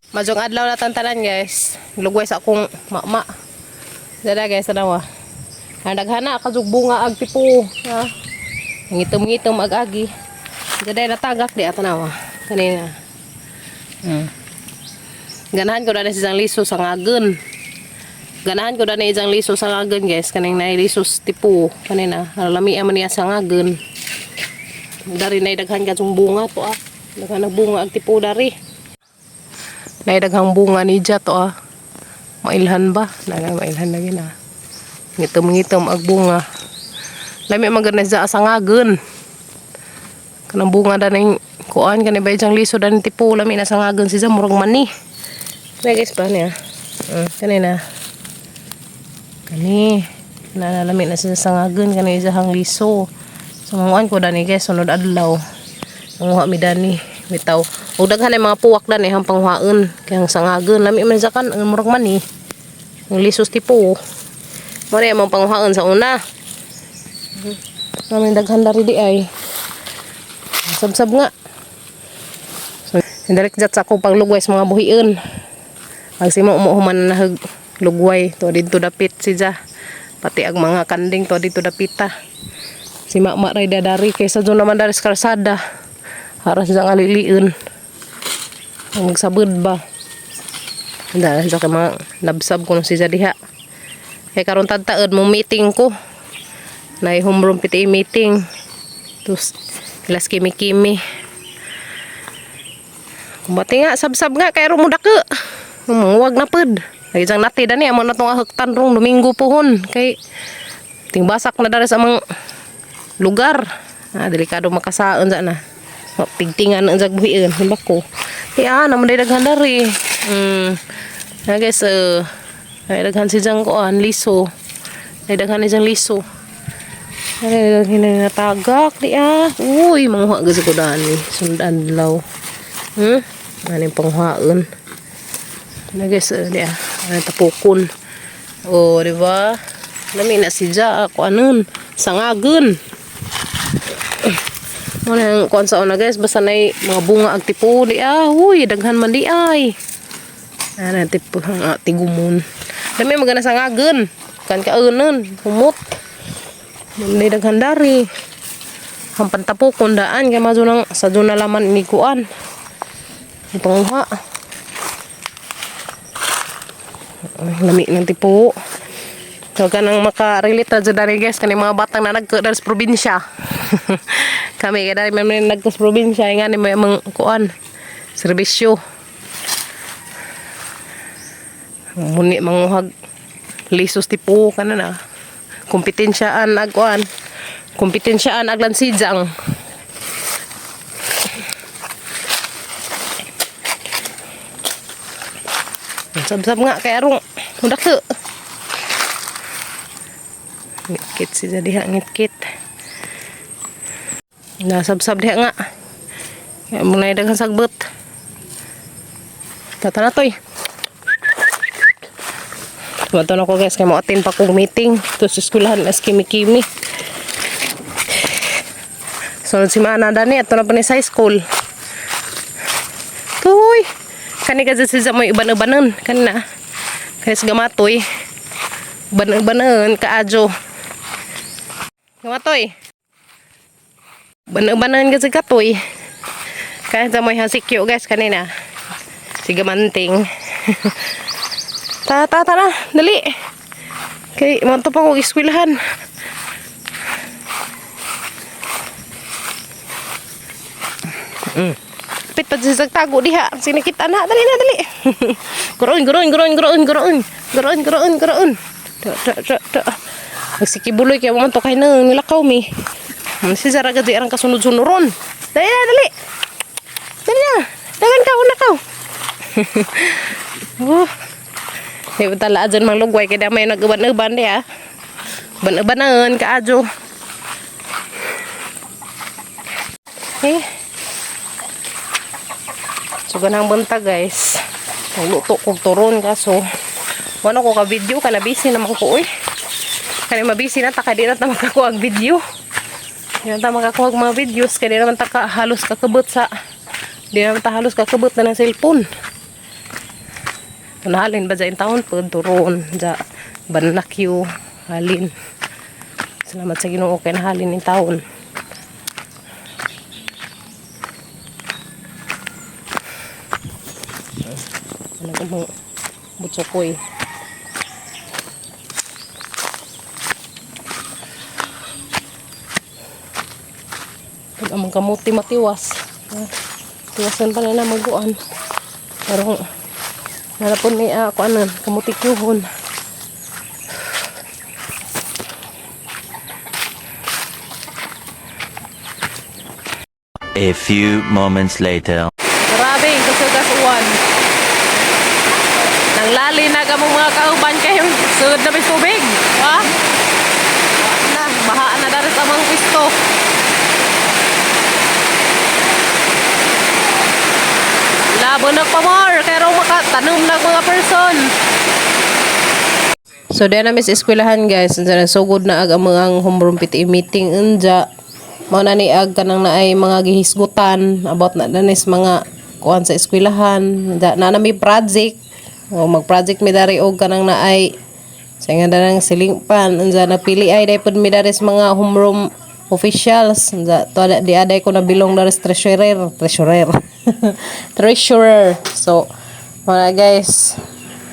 Majong adlaw na tantanan, guys. Lugway sa akong mama. Dada guys, tanawa. Ang daghana kajug bunga ag tipo. Ha? Ngitom-ngitom ag agi. Dada natagak di tanawa. Kanina. Ganahan ko na si isang liso sa ngagen. Ganahan ko na isang liso sa ngagen, guys. Kaning na liso sa tipo. Kanina. Lami man niya sa ngagen. Dari na daghan kajung bunga to ah. Daghan na bunga ag tipo dari. Naidaghang bunga ni to ah. Mailhan ba? Nana mailhan lagi na. Ngitom-ngitom ag bunga. Lami man gud na siya sa ngagen. Kanang bunga da ning kuan kani ba ijang liso da ning tipo lami na sa ngagen siya murag mani. Na guys ba niya? Kani na. Kani na lami na siya sa ngagen kani ijang liso. So manguan ko dani guys, sunod adlaw. Manguha mi dani bitaw. Ug daghan ay mga puwak dani hang panghuaon. Kay ang sangagon lami man siya kan ang murag mani. Ang lisos tipo. Mo na among panghuaon sa una. Namin daghan dari di ay. Sabsab nga. So, hindarik jat sa akong paglugway sa mga buhion. Magsimo mo human na lugway to didto dapit siya. Pati ang mga kanding to didto dapita. Si Mama ray dadari kaysa doon naman dari sa kalsada. Haras siya nga liliin. Ang magsabod ba? Dahil sa kay mga nabsab ko nung siya diha. Kay karon tadtaod mo meeting ko. Na homeroom PTA meeting. Tapos kilas kimi-kimi. Kumbati nga, sabsab nga, kay mo dako. Manguwag na pud. Ay isang nati dani amo na tong ahektan rong Domingo pohon kay tingbasak na dari sa amang lugar. Ah, delikado makasaon sa na. Pigtingan ang jag buhion, himba ko. Di ah, naman day daghan dari. Na guys, ay daghan si jang kuan liso. Ay daghan ni jang liso. Ay daghan na natagak di ah. Uy, manguha gud ko dani. Sundan adlaw. Ano yung panghuaon? Na guys, di ah. Ay tapukon. Oh, di ba? Lami na si Ja, ako anon. Sangagon. Mo na ang kuan sa una guys, basta nay mga bunga ag tipo di ah. Uy, daghan man di ay. Ana tipo ang tigumon. Dami magana sangagon. Kan kaunon, humot. May daghan dari. Hampan tapukon daan kay mazo nang sa na laman ni kuan. Ang panguha. Ay, lami ng tipo. So, kanang makarelate na dyan dari guys, kani mga batang na nagka dari sa probinsya. Kami, kaya dari may nagka sa probinsya, nga ni may mga kuan, serbisyo. Muni manguhag lisos tipo kana na. Kompetensyaan ag kuan. Kompetensyaan ag lansidzang. Sab-sab nga kay arong mudako. Ngit-kit siya diha ngit-kit. Nasabsab diha nga. Kaya mo na daghang sagbot. Tata na toy. Tumato na ko guys kay mo attend pa kong meeting. To sa eskwelahan as kimi-kimi. Sunod si Mana dani ato na pa ni sa high school. Tuy. Kani kasi siya mo iban-ibanon kani na. Kani sa gamatoy. Uban-ubanon kaadyo. Gamatoy. Uban-ubanon kasi katoy. Kaya sa mo hasikyo guys kanina. Si gamanting. Ta ta ta na, dali. Kay manto pa kong eskwelahan. Pit pa siya tago diha. Sinikita na, dali na, dali. Guroon, guroon, guroon, guroon, guroon. Guroon, guroon, guroon. Ta ta ta ta. Nagsikibuloy kaya mo to kay nang nilakaw mi. Si Zara gadi arang kasunod-sunuron. Dali na, dali. Dali na. Dagan ka, una ka. Oh. Di ba tala dyan mang lugway kaya may nag-uban-uban di ah. Uban-ubanan kaadyo. Eh. So ganang banta guys. Nagluto kog turon kaso wala ko ka video kana busy naman ko oy. Kani mabisi na ta kay di na ta makakuha og video. Di na ta makakuha og mga videos kay di naman ta ka halos kakabot sa di naman ta halos kakabot na ng cellphone. Nahalin ba dyan taon po turon ja banakyo halin. Salamat sa Ginoo kay nahalin in taon. Ano ko mo butsokoy. Pag among kamuti matiwas. Ah, tiwasan pa na maguan. Pero narapon ni ako ano, kamuti kuhon. A few moments later. Grabe, kasugas uwan. Nang lali na kamong mga kauban kayo, sugod na may tubig. Ha? Na, bahaan na dari sa mga pisto. Labo na pa more, kaya raw makatanom na mga person. So, diyan na mis eskwelahan, guys. Unsa na sugod na ag ang mga homeroom PTA meeting unja. Mao na ni ag kanang naay mga gihisgutan about na danis mga kuan sa eskwelahan. Unja na na may project. O mag-project mi dari og kanang naay sa nga danang silingpan unja napili ay dai pud mi dari sa mga homeroom officials unja to di aday ko nabilong dari sa treasurer treasurer treasurer. So mga guys,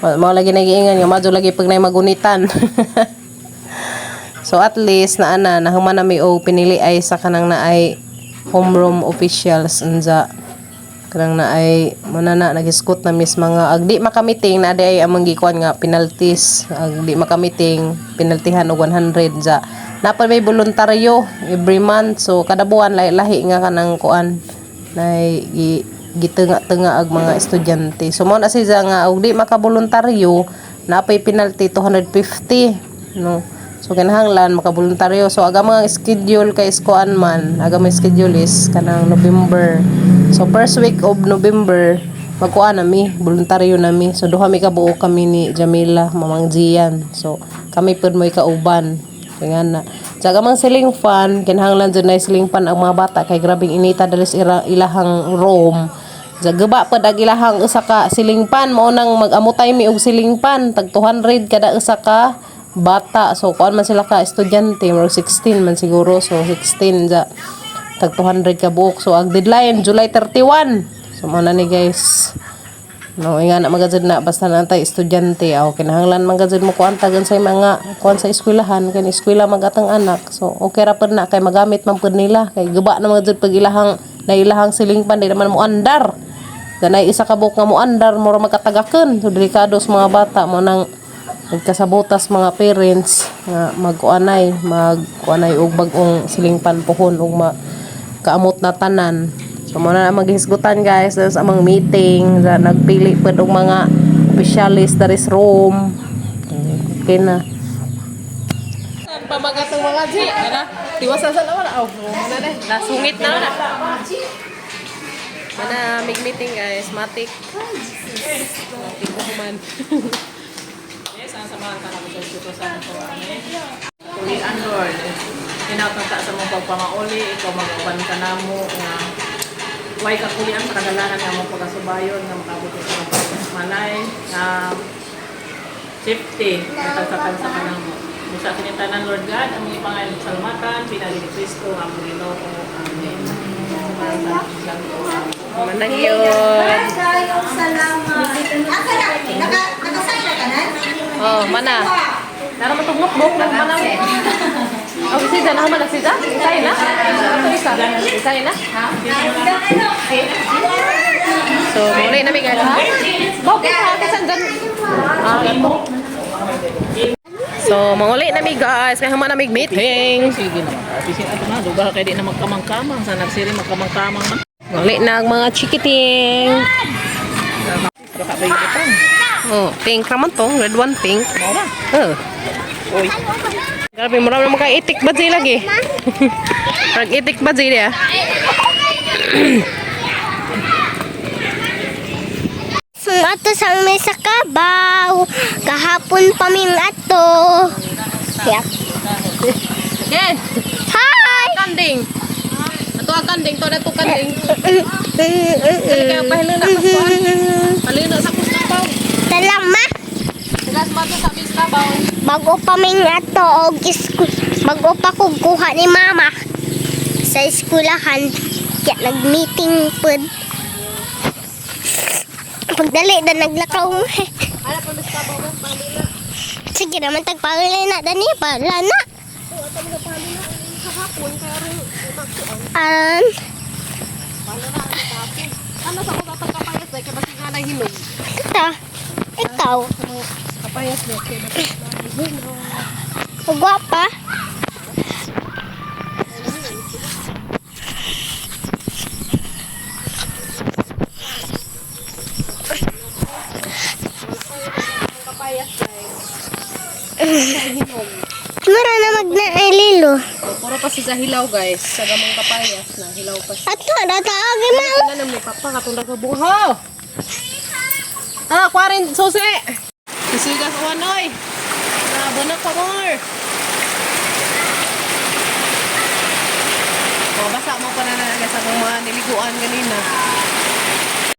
mao lagi nagiingan nga madyo lagi pag nay magunitan. So at least na ana nahuman na mi og pinili ay sa kanang naay homeroom officials unja kanang naay muna na nagiskot na mis mga ag di makamiting na di ay among gikuan nga penalties. Ag di makamiting, penaltihan og 100. Ja napa may voluntaryo every month, so kada buwan lahi-lahi nga kanang kuan nay gi gitenga-tenga ag mga estudyante. So mao na siya nga og di makaboluntaryo napay penalty 250, no? So kinahanglan makaboluntaryo. So aga mga schedule kay iskuan man, aga may schedule is kanang November. So first week of November magkuan na mi, voluntaryo na mi. So duha mi ka buo kami ni Jamila, Mamang Gian. So kami pud mo'y kauban. Kaya nga na. Tsaka mang siling fan, kinahanglan dyan na siling fan ang mga bata kay grabing inita dalis ilahang room. Sa gaba pa dag ilahang usa ka siling pan, mao nang mag-amutay mi og siling pan, tag 200 kada usa ka bata. So kuan man sila ka estudyante, murag 16 man siguro. So 16 ja tag 200 ka buok. So ang deadline July 31. So mao na ni, guys. No, inga na magazid na basta na tay estudyante aw kinahanglan magazid mo kuan tagan sa mga kuan sa eskwelahan kay eskwela magatang anak. So okay ra pud na kay magamit man pud nila kay guba na magazid pag ilahang na ilahang siling pan di naman mo andar. Ganay isa ka buok nga mo andar mura magkatagaken. So delikado sa mga bata mo nang nagkasabotas mga parents nga magkuanay og bag-ong silingpan pohon ug ma kaamot na tanan. So mo na ang maghisgutan, guys, sa amang meeting sa nagpili pud og mga opisyalis dari sa room. Okay na. Pamagatong mga ji, ana. Tiwasan sa wala. Oh, na na. Nasungit na na. Mana mig meeting, guys, matik. Matik ko man. Yes, ang samahan ka namin sa Espiritu Santo. Amen. Tuwian, Lord. Hinatata sa mong pagpamauli, ikaw mag-uban ka namo nga way kakulian sa kadalanan nga mong pagkasubayon nga makabot sa mga malay nga safety ang tagsa ka namo. Musa kinitanan, Lord God, ang mga pangalan salamatan, pinagi ni Kristo, ang among Ginoo. Amen. Samahan ka namin sa Santo. Manang yun. Kayong salamat. Asa na? Nakasign na ka na? Oh, mana. Nara man tong notebook na mana. Oh, sida na man sida. Isay na. Ito isa. Isay na. So, muli na mi, guys, ha. Bakit ha? Kasi dyan. Ah, ganito. So, manguli na mi, guys. Kaya human na mig meeting. Sige naman. Bisin ato na, duga kay di na magkamang-kamang. Sa nagsiri magkamang-kamang man. Manguli na ang mga chikiting. Baka ba yung itong? Oh, pink raman to. Red one pink. Mora. Oh. Uy. Grabe, mura naman kay itik ba lagi? Parang itik ba ah. Ato sa may sa kabaw. Kahapon pa ming ato. Yeah. Yes. Hi! Kanding. Ato ang kanding to na to kanding. Kaya pahilo na pa. Palino sa kustapaw. Talam. Bago pa may ato og school, bago pa ko kuha ni mama sa eskwelahan. Kaya nag-meeting pod. Pagdali na naglakaw. Ala pa mas kabaw ba palo na. Sige naman tagpalulay na dani pala na. Oo, ato mga palo na ang kahapon kay aron magkuan. Aron, Palo na ang kahapon. Ano sa akong tatang kapayas dai kay basig nga na hinog. ito. Ikaw, Kapayas mo kay basig na hinog. gwapa. Kapayas dai. Mura na mag na lilo. Puro pa si sa hilaw guys, sa gamang kapayas na hilaw pa siya. Ato, nataagi ma. Ano na may papa katong nagabunghaw. Ah, kwarin susi. Susigas uwan oy. Nabunak pa more. Oh, basa mo pa na na sa mga niliguan ganina.